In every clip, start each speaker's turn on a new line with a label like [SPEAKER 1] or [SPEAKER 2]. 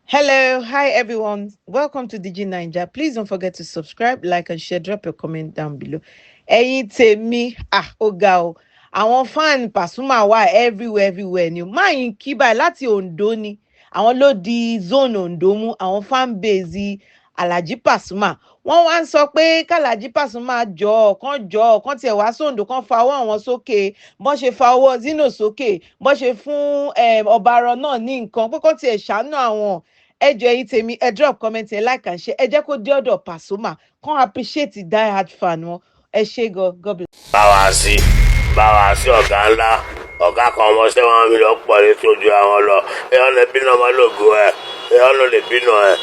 [SPEAKER 1] Hello, hi everyone. Welcome to DG Ninja. Please don't forget to subscribe, like, and share. Drop your comment down below. Ẹ̀yin tèmi, ah, ó ga o. Àwọn fan Pasuma wà everywhere, everywhere ni. Máa yín kí báyìí láti Ondo ni. Àwọn ló di zone Ondo mú. Àwọn fan base Alhaji Pasuma. Wọ́n wá ń sọ pé k'Alhaji Pasuma jọ kán jọ kán tiẹ̀ wá sóńdó, kán fa ọwọ́ àwọn sókè. Bọ́n ṣe fa ọwọ́ Zino sókè, bọ́n ṣe fún Ọbaarọ náà ní nǹkan, pé kán tiẹ̀ ṣàánú àwọn. Ẹ jọ̀ọ́, ẹ̀yin tèmi, ẹ drop comment, ẹ like and share. Ẹ jẹ́ kó dé ọ̀dọ̀ Pasuma, kán appreciate die hard fan wọn. Ẹ ṣé gan, God bless.
[SPEAKER 2] Báwa sí, báwa sí, ọ̀gá ńlá, ọ̀gá kan, ọmọọṣẹ́ wọn mi lọ pọ̀ ní tó ju àwọn lọ. Èèyàn lè bínú ọmọ lógo ẹ, èèyàn ló lè bínú ẹ,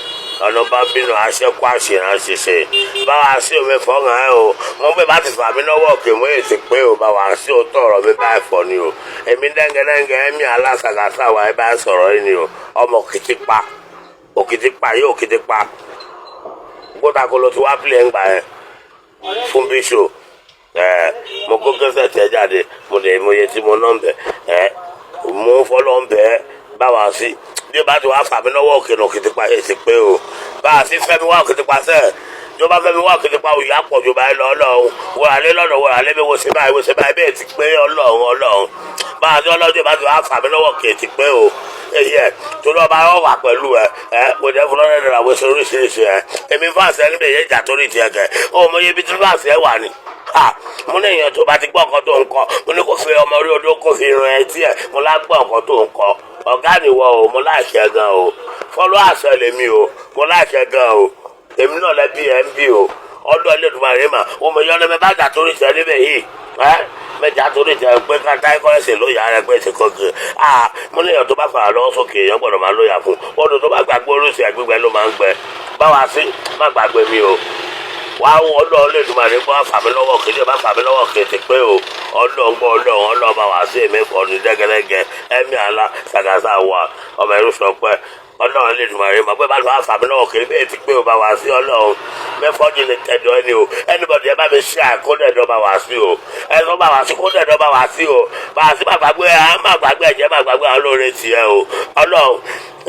[SPEAKER 2] ọ̀nà bá bínú aṣẹ́kù àṣìrán ṣiṣẹ́. Báwa sí, omi fọ́ngàn ẹ o. Mo bẹ́ẹ̀ bá ti fà mí lọ́wọ́ òkè, mo yè ti pé o. Báwa sí, o tọ̀rọ̀ mi báyìí fọ́ ni o. Èmi dẹ́ngẹ́dẹ́ngẹ́ ẹ̀mí alásàgásà wà, ẹ bá sọ̀rọ̀ yìí ni o. Ọmọ òkìtìpa, òkìtìpa yóò òkìtìpa gbọ́dọ̀ tí wàá pìlẹ̀ ń gbà ẹ fún bíṣò ẹ. Mo kó kẹsẹ̀ tẹ jáde, mo lè mo yẹ tí mo ná ń bẹ ẹ, mo fọlọ́ ń bẹ. Báwa sí, bí o bá ti wá fà mí lọ́wọ́ òkè náà, òkìtìpa yẹ ti pé o. Báwa sí, fẹ́mi wá òkìtìpa sẹ́ẹ̀ tó bá fẹ́mi wá òkìtìpa, òyà pọ̀ jù báyìí lọ. Ọlọ́run wọ́n alẹ́ lọ́nà, wọ́n alẹ́ mi wo ṣe báyìí, wo ṣe báyìí bẹ́ẹ̀ ti pé. Ọlọ́run, Ọlọ́run, báwa sí, ọlọ́jọ́ bá ti wá fà mí lọ́wọ́ òkè ti pé o. Èyí ẹ torí ọba yóò wà pẹ̀lú ẹ. Ẹ kò jẹ́ fún lọ́rẹ́ rẹ̀ àwọn oríṣiríṣi ẹ. Èmi fáṣẹ níbẹ̀ yẹn jà torí tiẹ̀ kẹ̀ ó mọ iye ibi tí fáṣẹ wà ní. Mo ní èèyàn tó bá ti gbọ́ nǹkan tó ń kọ, mo ní kó fi ọmọ orí odó, kó fi ran etí ẹ̀. Mo lá gbọ́ nǹkan tó ń kọ. Ọ̀gá nìwọ o, mo láìṣẹ́ gan o. Fọlọ́ àṣẹ lèmi o, mo láìṣẹ́ gan o. Èmi náà lẹ́bí ẹ̀ ń bí o. Ọdún Ẹlẹ́dùnmarè mà wọ́n mọ yọ́n lẹ́mẹ́ bá jà torí tiẹ̀ níbẹ̀ yìí ẹ mẹjà torí tẹ pé ká táyé kọ́ ẹsẹ̀ lóyà rẹ pé ẹsẹ̀ kọ́kẹ́. Ah, mo ní èèyàn tó bá fara lọ́wọ́ sókè, èèyàn gbọ́dọ̀ máa lóyà fún odò tó bá gbàgbé oríṣi ẹgbẹ́gbẹ́ ló máa ń gbẹ. Báwa sí, má gbàgbé mi o. Wá ọlọ́run lè dùn máa ní bá fà mí lọ́wọ́ kéde, bá fà mí lọ́wọ́ kéde pé o. Ọlọ́run gbọ́, Ọlọ́run, Ọlọ́run, bá wà sí. Èmi fọ́ ní dẹ́gẹ́dẹ́gẹ́ ẹ̀mí àlá ṣàgàṣà wà ọmọ ẹ̀rú sọ pé Ọlọ́run lè dùn máa rí ma pé bá lọ́wọ́ fà mí lọ́wọ́ kéde bẹ́ẹ̀ ti pé o. Bá wà sí, Ọlọ́run mẹ́fọ́jú lè tẹ̀dọ̀ ẹni o. Anybody, ẹ bá mi ṣe àkódẹ̀dọ̀ bá wà sí o. Ẹ tó bá wà sí, kódẹ̀dọ̀ bá wà sí o. Bá wà sí, má gbàgbé ẹ, má gbàgbé ẹ̀jẹ̀, má gbàgbé àwọn olóore tiẹ̀ o. Ọlọ́run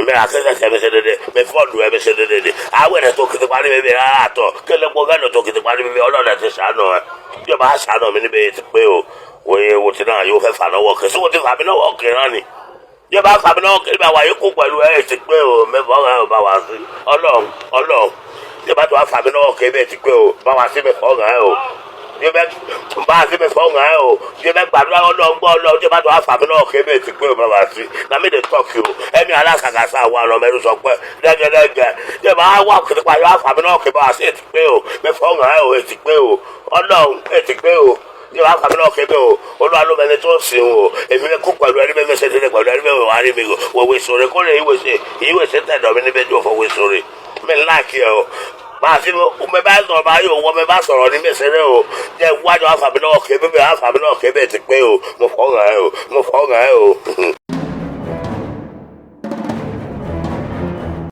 [SPEAKER 2] mi akẹ́kẹ́ mi ṣe dédé mi fọ́ọ̀lù ẹ mi ṣe dédé. Àwọn ẹ̀rẹ́ tó kìtì parí mi rárá àtọ̀ kéle pọ̀ fẹ́ẹ́ tó kìtì parí mi. Ọlọ́run ẹ̀ ti ṣàánú ẹ. Bí o bá ṣàánú mi níbi ti pé o, wòye wo ti náà yóò fẹ́ fà lọ́wọ́ kẹ sí wo ti fà mí lọ́wọ́ kẹ náà ni. Bí o bá fà mí lọ́wọ́ kẹ níbi àwàyé kú pẹ̀lú ẹ ti pé o. Mẹ́fọ́ ẹ bá wà sí. Ọlọ́run, Ọlọ́run, bí o bá tó wá fà mí lọ́wọ́ kẹ bẹ́ẹ̀ ti pé o. Bá wà sí, mẹ́fọ́ ẹ o. Bí o bẹ bá sí, mẹ́fọ́ ẹ o. Bí o bẹ gbàdúrà, Ọlọ́run gbọ́. Ọlọ́run, bí o bá tó wá fà mí lọ́wọ́ kẹ bẹ́ẹ̀ ti pé o. Bá wà sí, na mi dey talk o. Ẹ̀mí aláṣàkàṣà wà lọ mẹ́rin sọ pé dẹ́gẹ́dẹ́gẹ́ bí o bá wà kìtìpá yóò fà mí lọ́wọ́ kẹ bá wà sí ẹ̀ ti pé o. Mẹ́fọ́ ẹ o, ẹ̀ ti pé o. Ọlọ́run, ẹ̀ ti pé o. Ní wàá fàmí náà kébé o. Olúwa ló mẹni tó ń sìn o. Èmi kú pẹ̀lú ẹni bẹ́ẹ̀ mẹsẹ̀ tẹ́lẹ̀ pẹ̀lú ẹni bẹ́ẹ̀ wà á rí mi wòwe sóre kó lè ìwé ṣe ìwé ṣe tẹ̀dọ̀ mi níbẹ̀ tí o fọwé sóre mi ńlá kí ẹ o. Máa fi mi bá sọ̀rọ̀ bá yóò wọ́n mi bá sọ̀rọ̀ ní mẹsẹ̀rẹ̀ o. Jẹ́ wájú wàá fàmí náà kébé, wàá fàmí náà kébé ti pé o. Mo fọ́ ẹ o, mo fọ́ ẹ o.